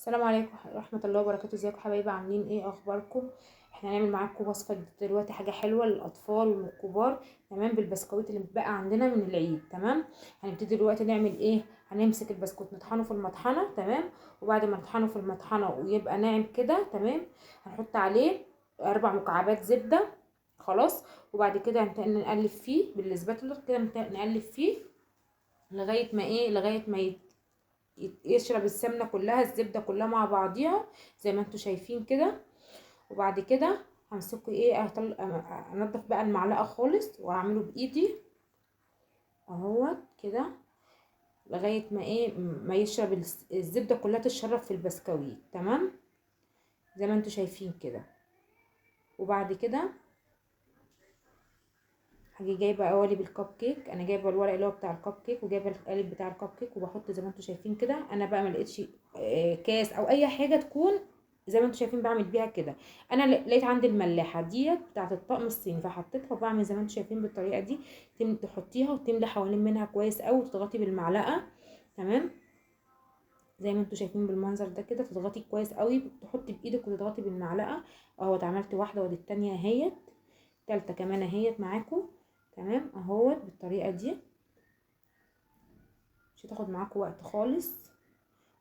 السلام عليكم ورحمة الله وبركاته. ازيكم حبايبي؟ عاملين ايه؟ اخباركم؟ احنا هنعمل معاكم وصفه جديدة دلوقتي، حاجة حلوة للاطفال والكبار، تمام؟ بالبسكويت اللي بقى عندنا من العيد، تمام؟ هنبتدي دلوقتي نعمل ايه؟ هنمسك البسكوت نطحنه في المطحنه، تمام؟ وبعد ما نطحنه في المطحنه ويبقى ناعم كده، تمام؟ هنحط عليه 4 مكعبات زبدة، خلاص. وبعد كده نقلب فيه بالسباتولا كده، نقلب فيه لغاية ما ايه، لغاية ما يشرب السمنة كلها، الزبدة كلها مع بعضيها زي ما انتم شايفين كده. وبعد كده همسكه ايه، انضف بقى المعلقة خالص واعمله بايدي اهوت كده لغاية ما ايه، ما يشرب الزبدة كلها، تتشرب في البسكويت، تمام؟ زي ما انتم شايفين كده. وبعد كده هاجي جايبه قوالب الكب كيك، انا جايبه الورق اللي هو بتاع الكب كيك وجايبه القالب بتاع الكب كيك، وبحط زي ما انتم شايفين كده. انا بقى ما لقيتش كاس او اي حاجة تكون زي ما انتم شايفين بعمل بيها كده. انا لقيت عندي الملاحة ديت بتاعه الطقم الصيني فحطيتها، وبعمل زي ما انتم شايفين بالطريقة دي. تحطيها وتملي حوالين منها كويس قوي وتضغطي بالمعلقه، تمام؟ زي ما انتم شايفين بالمنظر ده كده، تضغطي كويس قوي، تحطي بايدك وتضغطي بالمعلقه اهوت. عملت واحدة وادي التانية اهيت، التالتة كمان اهيت معاكم، تمام؟ اهوت بالطريقة دي. مش هتاخد معاكم وقت خالص،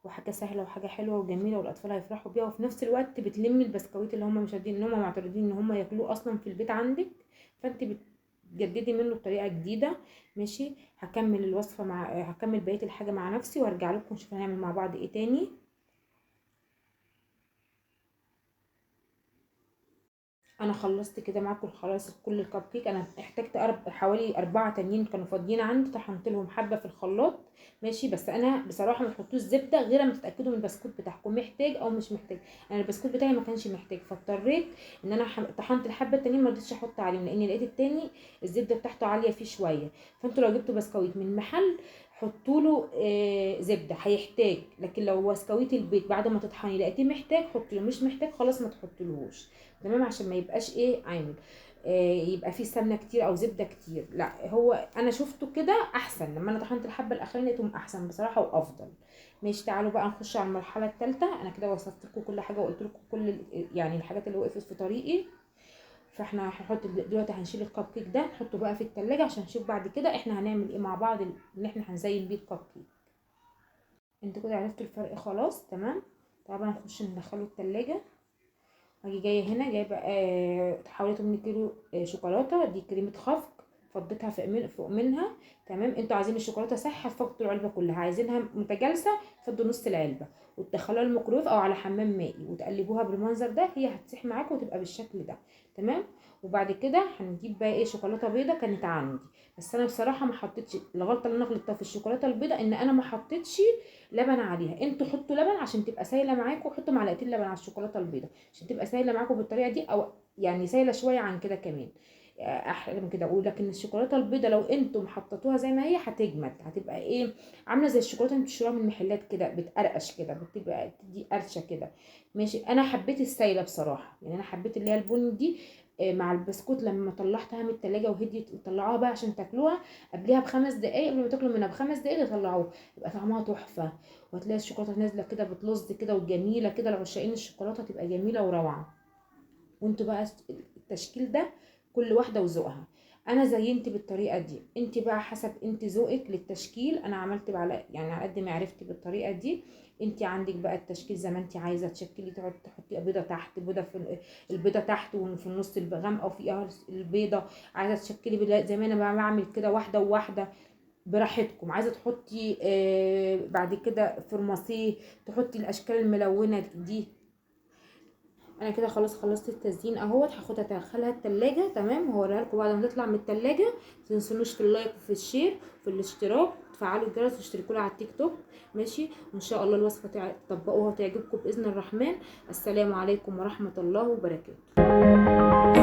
وحاجه سهلة وحاجه حلوة وجميلة، والاطفال هيفرحوا بيها. وفي نفس الوقت بتلمي البسكويت اللي هم مش قادرين، ان هم معترضين ان هم ياكلوه اصلا في البيت عندك، فانت بتجددي منه بطريقة جديدة، ماشي؟ هكمل الوصفة مع، هكمل بقية الحاجة مع نفسي وارجع لكم نشوف هنعمل مع بعض ايه تاني. انا خلصت كده معاكم خلاص كل الكب كيك. انا احتجت حوالي 4 تانيين كانوا فاضيين عندي، طحنت لهم حبه في الخلاط، ماشي؟ بس انا بصراحة ما تحطوش زبدة غير اما تتاكدوا من البسكوت بتاعكم محتاج او مش محتاج. انا البسكوت بتاعي ما كانش محتاج، فاضطريت ان انا طحنت الحبة التانيين، ما رضيتش احط عليهم لان لقيت التاني الزبدة بتاعته عالية فيه شوية. فانتوا لو جبتوا بسكويت من محل حطوا له زبدة هيحتاج، لكن لو بسكويت البيت بعد ما تطحني لقيتيه محتاج حطي له، مش محتاج خلاص ما تحطلهوش، تمام؟ عشان ما يبقاش ايه عامل يبقى فيه سمنه كتير او زبدة كتير. لا، هو انا شفته كده احسن لما انا طحنت الحبة الاخرانية لقيتهم احسن بصراحة وافضل، ماشي؟ تعالوا بقى نخش على المرحلة الثالثة. انا كده وصفت لكم كل حاجة وقلت لكم كل يعني الحاجات اللي وقفت في طريقي. فاحنا هنحط دلوقتي، هنشيل الكب كيك ده نحطه بقى في التلاجة عشان نشوف بعد كده احنا هنعمل ايه مع بعض اللي احنا هنزين بيه الكب كيك. انتوا كده عرفتوا الفرق خلاص، تمام؟ تعالوا بقى نخش ندخله التلاجة. هاجي جاية هنا جايبه حوالي 8 كيلو شوكولاتة، دي كريمة خفق فضيتها فوق منها، تمام؟ انتوا عايزين الشوكولاتة صح هتفضوا العلبة كلها، عايزينها متجالسه فضوا نص العلبة وتدخلوها الميكرويف او على حمام مائي وتقلبوها بالمنظر ده، هي هتسيح معاكم وتبقى بالشكل ده، تمام؟ وبعد كده هنجيب بقى ايه، شوكولاتة بيضة كانت عندي، بس انا بصراحة ما حطيتش. الغلطة اللي انا غلطتها في الشوكولاتة البيضة ان انا ما حطيتش لبن عليها. انتوا حطوا لبن عشان تبقى سايله معاكم، حطوا معلقتين لبن على الشوكولاتة البيضة عشان تبقى سايله معاكم بالطريقة دي، او يعني سايله شوية عن كده كمان احلى من كده اقول. لكن الشوكولاتة البيضة لو انتم حطيتوها زي ما هي هتجمد، هتبقى ايه، عامله زي الشوكولاتة اللي بتشتروها من المحلات كده، بتقرقش كده، بتبقى تدي قرشه كده، ماشي؟ انا حبيت السايله بصراحة، يعني انا حبيت اللي هي البني دي مع البسكوت. لما طلعتها من التلاجة وهديت وطلعوها بقى عشان تاكلوها قبلها ب5 دقايق، قبل ما تاكلوا منها ب5 دقايق تطلعوها، يبقى طعمها تحفة، وهتلاقي الشوكولاتة نازله كده بتلظ كده وجميلة كده. لعشاقين الشوكولاتة تبقى جميلة وروعه. وانتوا بقى التشكيل ده كل واحدة وذوقها. انا زينت بالطريقة دي، انت بقى حسب انت ذوقك للتشكيل. انا عملت على يعني على قد ما عرفت بالطريقة دي. انت عندك بقى التشكيل زي ما انت عايزه تشكلي، تقعدي تحطي بيضة تحت، بيضة في البيضة تحت وفي النص الغامقه وفيها البيضة، عايزه تشكلي زي ما انا بعمل كده واحدة وواحدة براحتكم. عايزه تحطي بعد كده فرماسيه، تحطي الاشكال الملونة دي. انا كده خلاص خلصت التزيين اهوت، هاخدها ادخلها التلاجة، تمام؟ وهوريها لكم بعد ما تطلع من التلاجة. متنسونوش في ال like وفي ال share وفي الاشتراك، تفعلوا الجرس واشتركوا لي على التيك توك، ماشي؟ وان شاء الله الوصفة تطبقوها وتعجبكم باذن الرحمن. السلام عليكم ورحمة الله وبركاته.